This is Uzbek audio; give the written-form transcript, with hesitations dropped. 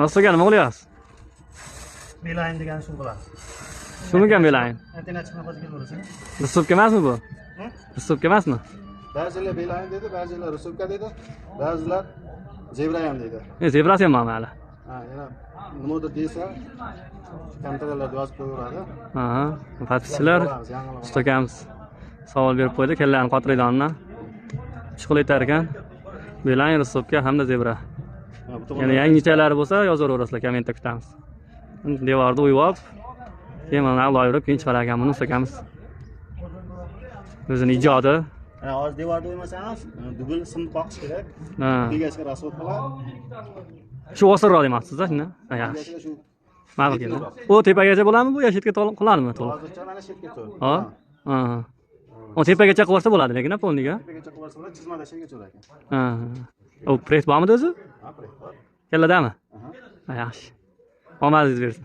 Usta, nima qilyapsiz? Beeline degan shu bo'ladi. Shumikan Beeline? Antenna chiqmay qolsa kelaversin. Рисовка emasmi bu? Рисовка emasmi? Ba'zilar Beeline dedi, ba'zilar рисовка dedi, ba'zilar zebra ham deydi. Zebrasi ham bormi hali? Ha, yana nimadir desa, kommentariylarda yozib qo'yaveradi. Aha, подписчиlar, Ko'ramiz, yangilik. Usta akamiz savol berib qo'ydi, kallarni qotiradigandan. Shughul aytar ekan. Beeline, рисовка hamda zebra. Ha, bu Yana yangichalari bo'lsa, yozaverasizlar, kommentda kutamiz. Devorni o'yib olib, keyin mana loyirib keyin chiqar ekan buni usta akamiz. O'zini ijodi. Ha, hozir devorda o'ymasangiz, dubl simni qoqish kerak. Egasiga расход qiladi. Shu osonroq demoqchisiz shunda? Ha, yaxshi. Egasiga shu. Ma'qul keldi. U tepagacha bo'ladimi bu yo chetga to'liq qiladimi to'liq? Hozircha mana shu yergacha. Ha? Ha. U tepagacha qilib yuborsa bo'ladi lekin, полный ga. Tepagacha qilib yuborsa bo'ladi, chizmada shu yergacha ekan. Ha. U проект bormidi o'zi? Ha, проект bor. Kalladami? Aha. Ha, yaxshi. Omadingiz bersin.